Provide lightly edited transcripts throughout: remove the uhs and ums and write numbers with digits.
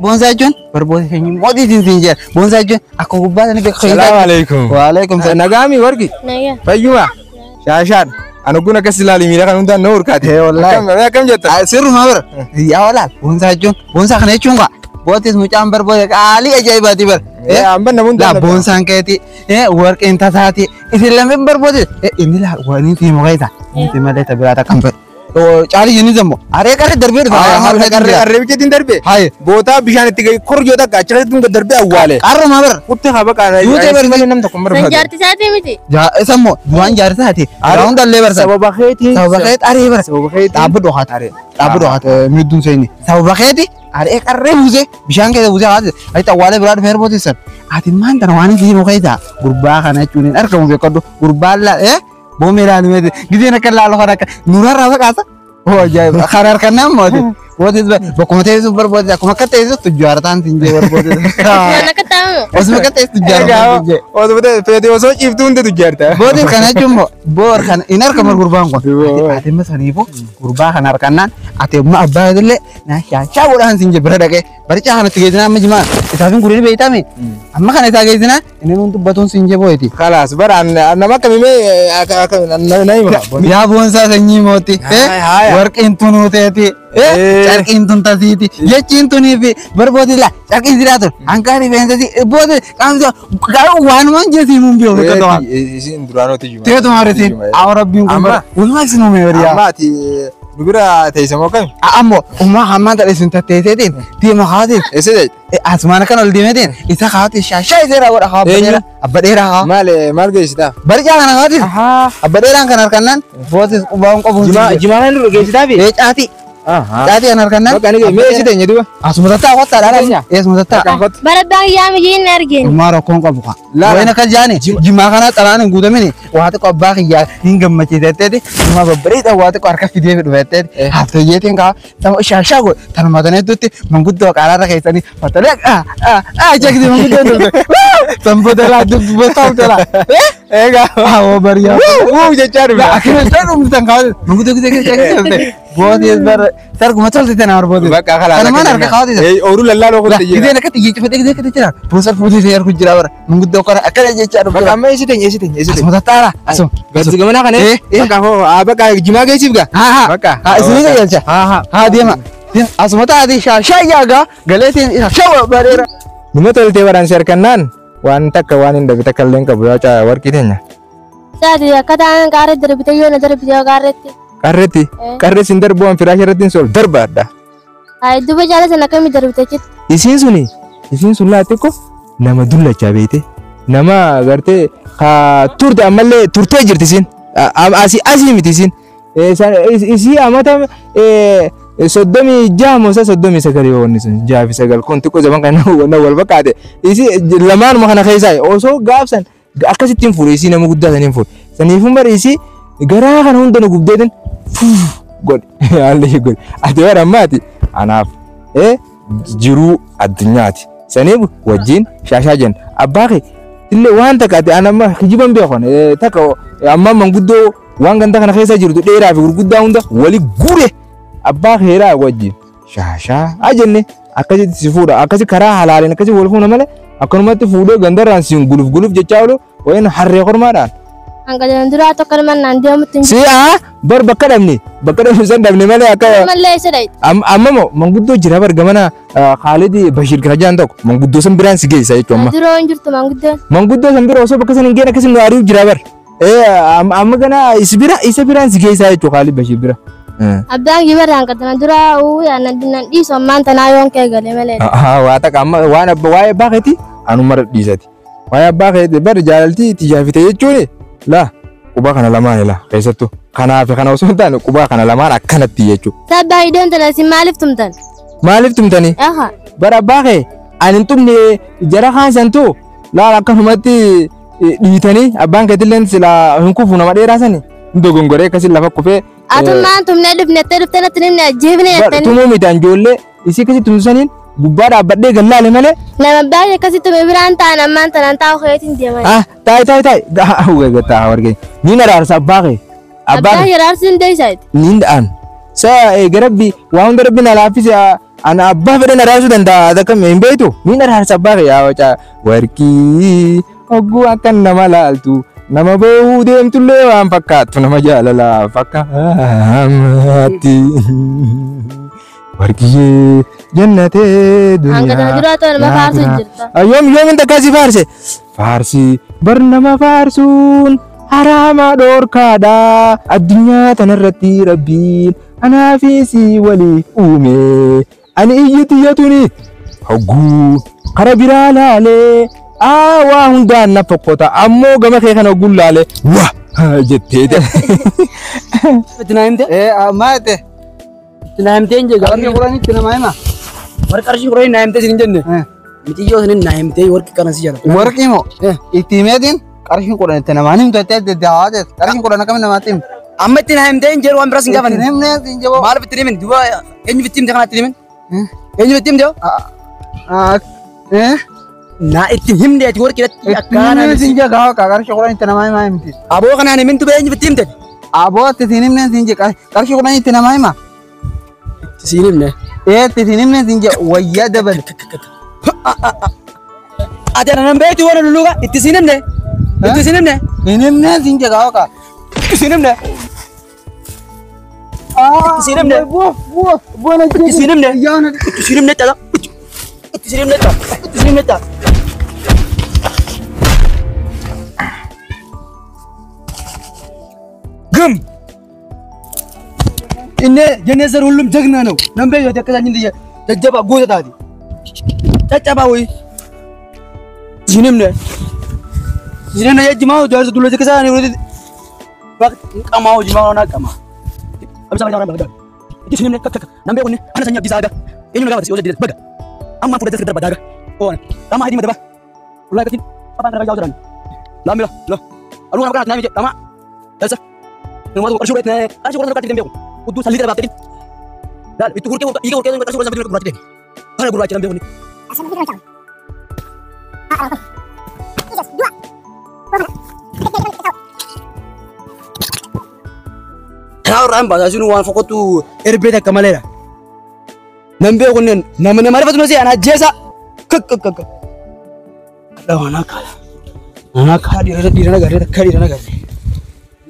Boonsaa jechuun barboota sanyii mootiitiin siin jedha. Boonsaa jechuun akka gubbaa sana beeku. Salaamu alaikum. Waalaikum salaam. Nagaami warqi. Nagaa. Fayyuma. Shaashaan. Ani ogguun akkas ilaali miira kan hundaan na urkaate. Eh, wallaahi. Akkam jetta? Sirrumaa bara. Yaa walaal boonsaa jechuun boonsaa kana jechuun kaa bootis mucaan barboota qaalii ajaa'ibaati bara. Amban namuun Laa boonsaan keeti warqeen tasaati isin lameen barbooti inni laa waan fi mukaita inni malee tabiraa takkan fedhu. Caalii inni zammo aree qarree darbee dhufa. Harree bicheetiin darbe. Haye. Bootaa bishaan itti gahi korjoo takka achirratti dunga darbee awwaale. Qarrumaa bara. Kutti haa baqaa. Duutee bari. Malee nam tokko hin San barbaadu. jaarti isaatii miti. Isa immoo du'aan jaarsaati. Aree hundallee barsa. Sababa keetiin. Sababa keeti aree bara. Sababa keetiin. Dhaabbadhu haati. Dhaabbadhu haati midduun seeni. Sababa keeti aree qarree buusee bishaan keessa buusee haati. Ati awwaalee biraa dhufee herbootisan. Ati maan tana waan hin keessa gurbaa kana jechuun hin argamu beekadhu. Gurbaan laa boomee ilaalu meeti. Gizeen akka laalu kan akka nurarraa baqaasa. Oo ajaa'iba. Kan harkaan mooti. Bootis bakkuma teessu barbooti akkuma akka teessu tujjaartaan siin jee barbooti. Waan akka taa'amu. Osuma akka teessu tujjaartaan siin jee. Osuma feete osoo ciiftuu hunda tujjaarta. Bootis kana jechuun immoo boor kana hin argamu gurbaan kun. Ati amma saniifuu gurbaa kana harkannaan ati amma abbaa illee na shaashaa godhaan siin jee bira dhaqee baricaa kanatti geessinaa amma jimaa isaaf hin gurin beeytame amma kana isaa geessinaa inni nuun dubbatuun siin jee boo'eeti. Kalaas bara nama akkamii na hima. Yaa boonsaa sanyii mooti Haaya. warqiin tunuuteeti carqiin tun tasiiti jechiin tunii fi barbooti laa carqiin sidaa ture hanqaa rifeensasi booti qaamsi waanumaan jeesii muun biyoo beekatu waan. Isin duraanoo tijjuma. Teetuma risiin awwa rabbiin kun bara walumaa isin uume bariyaa. Amma ati nu bira teessa moo kami? Ammoo uumaa hammaan ta'e isin tatteesseetiin deema kaatiin Eessa jecha? asumaan kan ol deemeetiin isa kaatiin shaashaa iseera godha haa abba dheeraa abba dheeraa haa Maal maal geessitaa? baricaa kana kaatiin abba dheeraan kan harkannaan bootis qubaan qabuun Jimaa kan dura geessitaa fi? Ee caatii caatii kan harkannaan Bakka ani mee eessa teenya duuba? asuma tattaa kottaa dhaala eessuma tattaa Bara abbaan kiyyaa miti hin argine. Ummaa rakkoon qabu kaa. Laala. Wayna kan jaani jimaa kana xalaan hin guutamini waa xiqqoo abbaa kiyyaa hin gammachiisetteeti jimaa babbareedaa waa xiqqoo harka fidee dhufetteeti haftayyeetiin kaa sama shaashaa godhe tanuma taneettutti manguddoo qaaraarra keessanii fatalee jeekti manguddoo dhufte sanboota laa dubbataa laa Egaa. Awwa bariyaa. Wuu jechaa dhufe. Akkuma isaan dhumtan kaa manguddoo gisee keessa dhufte bootis bara sarguma tolte tana bootis. Bakka kalaas. Kanumaan harka kaawwatee jira. Ooruu lallaaloo La, qotte jira. giseen akkatti jechuudha giseen akkatti jira. Boosar fuutee ishee argu jira bara. Manguddoo kana akkana jechaa dhufu. Bakka amma eessa teenya eessa teenya eessa Asuma teenya? tattaara. Asuma. Gadi gamana kana. Eh, eh. Bakka hoo bakka jimaa geessiif gaa? Haa haa. Bakka. Haa isinii qajeelcha. Haa haa. Haa deema. Deema. Asuma taate shaashaa yaagaa galeetiin shawa bareera. Numa toltee baraan si harkannaan waan takka waan hin dhabe takka illee hin qabu yaa warqii teenya. Saati akka ta'an qaarree darbite yoo na darbite yoo qaarreetti. Qarreetti qarree sin darbu waan firaasha irratti hin sool darbaadha. Hayi duba jaala sana akkamii darbite achitti? Isiin suni isiin sun laa xiqqoo nama dullachaa beekte nama gartee haa turte ammallee turtee jirti isiin asii asii miti isiin isii amata 36 moo 39 yoo wanni sun 6 fi 9 kun xiqqoo zaman kana na wal fakkaate isii lamaanuma kana keessaa osoo gaafsan akkasitti hin fuudhe isii nama guddaa saniin fuudhe saniifuu bari isii garaa kana hunda nu gubdeetin fuuf godhe haalli godhe ati bara ammaati anaaf jiruu addunyaati saniif wajjin shaashaa jenna abbaa kee illee waan takka ati an amma kijiban beekon takka amma manguddoo waan ganda kana keessa jirtu dheeraa fi gurguddaa hunda wali gure abbaa keeraa wajjin shaashaa jenne akkasitti si fuudha akkasi karaa halaaleen akkasi wal fuuna malee akkanumatti fuudhee gandarraan siin guluf guluf jechaa oolu wayin harree kormaadhaan. Hanqateen duraa tokko nama naan deemutti hin Si aa bar bakka dhabne san dhabne malee akka jiru. Mallee isa dhayi. Amma moo manguddoo jira bar gamana Khaalid Bashir Karajaan tokko manguddoo san biraan si geessa jechuudha amma. Duroo hin jirtu manguddoon. Manguddoo san bira osoo bakka san hin geenne akkasin nu ari'u jira bar. Amma gana isa biraan si geessa jechuudha Khaalid Bashir bira. Abbaan kiyya bara hanqateen duraa uu nan dhiisu ammaan tanaa yoon kee galee malee. Waa takka amma waan abba waa'ee abbaa keetii anuma dhiisati. Waa'ee abbaa keetii bar jaalaltii tijaafite jechuuni laa quba kana lamaan laa keessattuu kanaaf kana osoo hin taane quba kana lamaan akkanatti jechuudha. Sabbaa iddoon tana isin maaliif tumtan? Maaliif tumtanii? Aha. Bara abbaa kee ani hin tumne jara kaan santu laal akkanumatti dhiitanii abbaan keetillee silaa hin kufu nama dheeraa sani hin dogongoree akkasin lafa kufee. Atummaan tumnee dhufne ettee dhuftee natti himne ajjeefne jettanii. Tumuu miti ijoollee isii akkasitti tumtu saniin gubbaa dhaabbadhee gallaale malee. Nama baay'ee akkasitti tume biraan ta'an ammaan tanaan taa'u keetiin deeman. Ah taayi taayi taayi gaa wargee ni naraarsa abbaa kee. Abbaa hiraarsi hin deessaati. Ni da'an. Sa eega rabbi waa hunda rabbi na laaffise Ana abbaa fedhan araarsuu danda'a akka hin beektu niin araarsa abbaa fedha yaa wacaa warqii hogguu akka nama laaltu nama boo'uu deemtullee waan fakkaattu nama jaalalaa fakkaatti. Warqiyyee jannatee Hanga tana duniyaa. dura ta'u nama faarsu jirta. Yoom yoomin takka si faarse? Faarsi bar nama faarsuun haraama dhoorkaadha. Addunyaa tanarratti rabbiin anaa fi si waliif uume. Ani iyyiti iyyatuni hogguu kara biraa laalee aa waa hundaan na fokkota ammoo gama kee kana hogguun laalee wa jettee Itti naa himte? Maal jette? Itti naa himtee hin jee Qarshii kudhan itti nama hima. Warqi qarshii kudhanii naa himtee isin hin jenne. Miciyyoo isinin naa himtee warqi kana si jaalatu. Warqii moo? Itti himeetiin qarshiin kudhan itti namaan himtu jettee adda haa jettu. Qarshiin kudhan akkamiin namaatti himtu? Amma itti naa himtee hin jedhu waan biraas hin Itti gaafanne. himnee siin jaboo. Maaliif itti himin? Duuba eenyuuf itti himte kana itti himin? Eenyuuf itti himte? Naa itti himne ati warqii irratti Itti akkaana. himnee siin jee gaafa qarshii kudhan itti namaa himaa himti. Aboo kanaan himin duuba eenyuuf itti himte? Aboo itti siin himnee siin jee qarshii kudhan itti namaa hima. Itti siin himne. Itti siin himnee siin jee wayyaa dabale. Ati ana nan beektu waan lulluuqa itti siin himne. Itti siin himne. Hin himnee siin jee gaafa. Itti siin himne. Itti siin himne. Itti siin himne. Itti siin himne cala. Itti siin himne cala. Itti siin himne cala. ግም እኔ የኔ ዘር ሁሉም ጀግና ነው። ነምቤ የተከዛኝ እንደ ጀጀባ ጎተታቲ ጨጨባ ወይ ሲንም ነ ሲንም ነ የጅማው ጃርዝ ዱሎ ተከዛ ነው ወዲ ወቅት ቀማው ጅማው ና ቀማ አምሳ ባጃ ባጃ እቲ ሲንም ነ ከከ ነምቤ ቆነ አነሰኛ ቢዛጋ የኙ ነጋ ወደ ወደ በጋ አማ ፉደ ተስከ ደርባ ዳጋ ኦነ ታማ ሀዲ መደባ ሁላ ከቲ አባ ነጋ ያውዘራን ላሚላ ላ አሉ ናጋ ናሚ ታማ ደሰ ንማቱ ቀርሹ ቤት ቀርሹ ቆርጦ ቀርሹ ደምቤው ውዱ ሰሊደ ባፍተዲ ዳል ኢቱ ጉርኬ ይገ ጉርኬ ቀርሹ ቆርጦ ጉራጭ ደም አረ ጉራጭ ደምቤው Kanaaf baasaasin waan foqotu erbee takka maleera. Nan beeku neen nama nama rifatu nasi ana ajjeesa. Kak kak kak. Waan akka. Ana akka dhiira dhiira nagarree takka dhiira nagarree.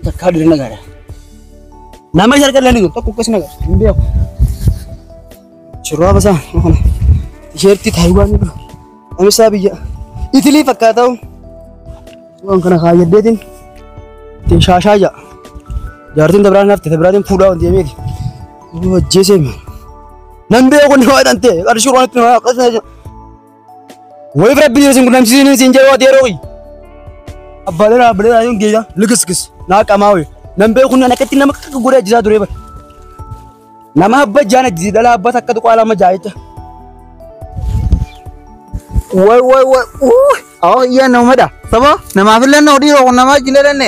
Takka dhiira nagarree. Nama isa argaa lani tokko akkas nagarree hin beeku. Shurraaba isaa tisheertii Taayiwaan ni dhufu. Namisaa biyya Itilii fakkaataa'u. Waan kana kaayyaddeetiin ittiin shaashaa ja'a. Jaartiin dabiraan hafte dabiraatiin fuudhaa wanti deemeeti. Hojjeesee mi? Nan beeku ni waan ta'e qarshii waan itti nama akkasuma jira. Wayi rabbi isin qunnamsiisin siin jedhu ati yeroo abbaalee dhaabbilee dhaabbilee geeja likiskis naa qamaa wayi. Nan beeku ni akkatti nama akka godhee ajjisaa ture bara. Nama abba jaan ajjisii dhala abba takka tuqaa lama jaa jecha. Way way way. Awwa iyyaa nama Saba namaaf illee na odii kun namaa jilee lenne.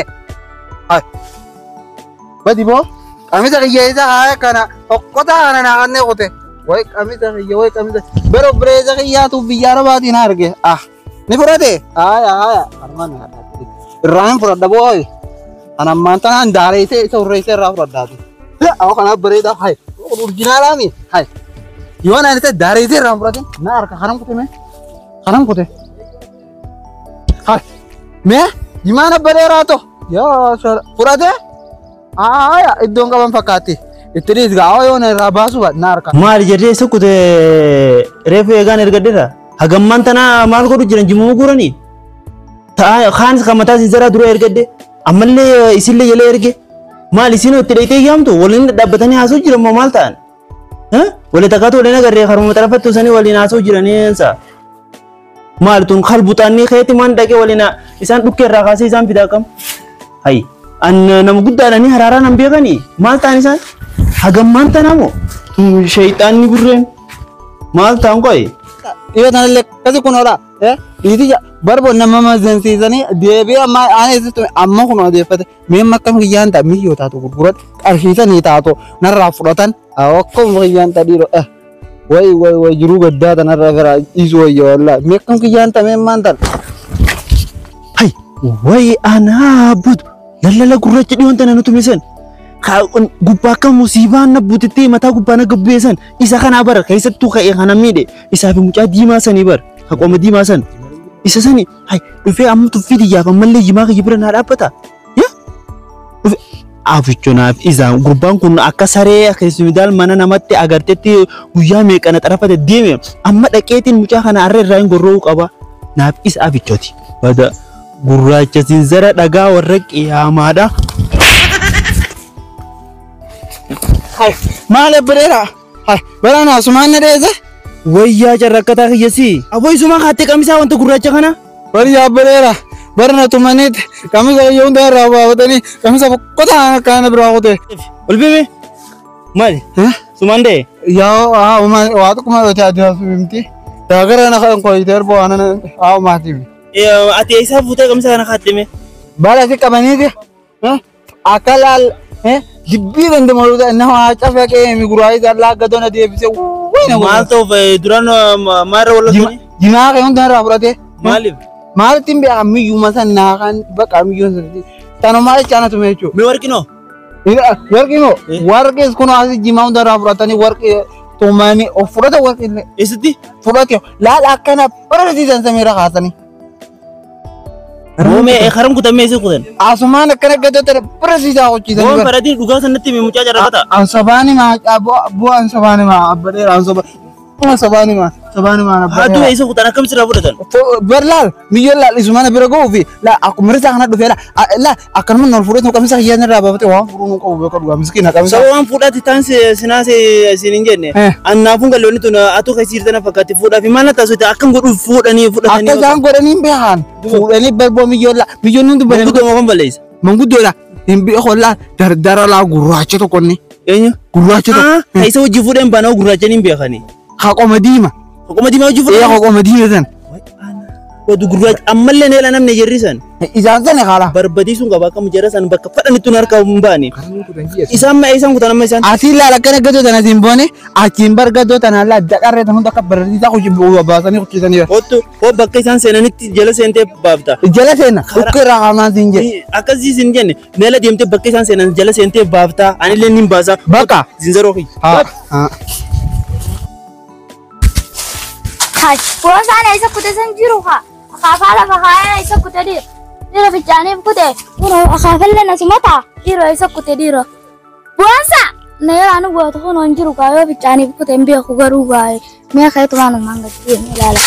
Badi boo qamisa kiyya isa haa kana tokkota kana naa kannee qote. Way qamisa kiyya way qamisa. Bero bireeza kiyyaatu biyya arabaatiin arge. Ah ni fudhate. Haaya haaya. Armaan irraa hin fudhadha boo. Ana ammaan tanaan daareessee isa hurreessee irraa fudhadhaati. Awwa kanaaf bareedaa hay. Orjinaalaami hay. Yoo naan isa daareessee irraa hin fudhatin na harka kanam kute mee? Kanam kute. Hay. Mee jimaan abbadeeraa to. Yaa fudhate? Haaya iddoon qaban fakkaatti. Itti dhiis gaa yoo na irraa baasuu baate na harka. Maal jedhee isa kute reefu eegaan ergadheera. Hagammaan tana maal godhu jiran jimmuu guuranii? Ta'a kaanis kan mataa isin zaraa dura ergadhe. Ammallee isinillee jala erge. Maal isin itti dheeytee yaamtu waliin dhaabbatanii haasoo jiran moo maal ta'an? Waliin takkaatu waliin agarree haruma xarafattu sanii waliin haasoo jiranii Maal tun kalbuxaannii keetti maan dhaqee waliin isaan dhukkee irraa kaasee isaan fidaa qam? Hayi. An nama guddaadhanii haraaraan hin beekanii maal ta'an isaan? Hagammaan tanaa moo? Shayxaanni burreen maal ta'an qo'e? Dhiyoo tanallee akkasi kun oolaa. Dhiiti barbo nama mazansiisanii deebi'ee amma aan eessistu amma kun odeeffate mee akkam kiyyaan ta'a miyyoo taatu gurguradhe qarshiisanii taatu narraa fudhatan akkuma kiyyaan ta'a dhiiroo. Way way way jiruu gaddaa tanarraa firaa dhiisuu wayya wallaa mee akkam kiyyaan ta'a mee maal ta'a. Hay way anaa butu lallala gurraacha dhiyoon tana nuti misan. Gubbaa akka musiibaan na buutittee mataa gubbaa na gabbeessan isa kanaa bara keessattuu ka'ee kana miidhe isaa fi mucaa diimaa sanii bara haqooma diimaa san isa sani hay dhufee amma tuffii xiyyaaf ammallee jimaa kiyya bira naa dhaabbata. Afichonaaf isaan gurbaan kun akka saree keessumidaal mana namatti agartetti guyyaa meeqana xarafate deeme amma dhaqeetiin mucaa kana har'a irraa hin gorra'uu qaba. Naaf isa afichooti. Bada gurraacha sinzara dhagaa warra qiyaamaadha. Maal abbadeera? Hai, barana asumaan na dheese? Wayyaa carrakkataa kiyyasii. Aboo isumaa kaattee qamisaa wanta gurraacha kana? Bari abbadeera. Barana tumaniit qamisa yoo hunda irraa baafatanii qamisa boqqotaa akkana biraa kute. Ol bime? Maali? Sumaan da'e? Yaa haa waa tokkuma yoo ta'e adda miti. Daagara na kan qoyitee erbo waan haa maatiif. Ati eessaa fuutee qamisa kana kaattee? Baala si qabaniiti. Akka laal dibbii dandamalu nama cafaqee miguraayii zallaa gadona deebisee. Maal ta'uuf duraan maarra wallatanii? Jimaa kan hunda irraa fudhatee. Maaliif? Maalitti hin beekaa miyyuma san naa kan bakka miyyuma san tanumaa jecha anatu jechuudha. Mee warqinoo? Warqinoo? Warqis kun asii jimaa hunda irraa fudhatanii warqii tumanii of fudhata warqii illee. Eessatti? Fudhate laal akkana barsiisan samiirra kaasanii. Moomee karam kutamee isin kutan? Asumaan akkana gaddoota barsiisaa hojjetan. Moon faradii dhugaa sanatti himi mucaa carraqata. Ansobaani maa bu'aa ansobaani maa abbadeera ansobaani maa sobaani maa Haaduu abbadeera. eessa kutan akkam sirraa fudhatan? Bar laal miyyoon laal isumana bira ga'uu fi laal akkuma risaa kana dhufee laal akkanuma nol fudhatu qamisa kiyyaan irraa baafatee waan furuu nu qabu beeku dhugaa miskiina qamisa. Sababa waan fuudhaatti taan sinaa siin hin jenne. Annaafuun galloonni tun atuu keessa jirtan fakkaatti fuudhaa fi maal taasise akkam godhuuf fuudhanii fudhatanii. Akka isaan godhanii hin beekan fuudhanii barboo miyyoon laal miyyoon hundi badanii. Manguddoo moo kan balleessa? Manguddoodha hin beeku laal dardara laa gurraacha tokko inni. Eenyu? Gurraacha tokko. Isa hojii fuudheen banaa gurraacha hin beekani. Haqoma diima. Haqoma diimaa hojii Ee fuudhee? haqoma diima san. Wadu gurraacha ammallee neela namni jerri san. Isaan sana kaala. Barbadiisuun qaba akkam jara san bakka fadhanitti nu harkaa hin baane. Isaan ma isaan kutan amma isaan. Asiin laal akkana gaddoo tana siin boone achiin bar gaddoo tana laal daqarree tan hunda akka barsiisaa baasanii hojjetanii. Ottu hoo bakka isaan seenanitti jala seentee baafta. Jala seena dhukkee irraa qaamaan siin jedhe. Akkasii siin jenne neela deemtee bakka isaan seenan jala seentee baafta anillee nin baasa. Bakka. Zinzaroo kiyya. Haa. Hai, boosaan eessa kute san jiru haa. Akaafaa lafa kaayaan eessa kute dhiira. Dhiira fincaaniif kute. Kunoo akaafallee na simata. Dhiira eessa kute dhiira. Boonsa! Na yeroo anu gootu kunoo hin jiru gaa yoo fincaaniif kute hin beeku garuu gaa'e. Mee keetumaan uumaan gadi deemee ilaala.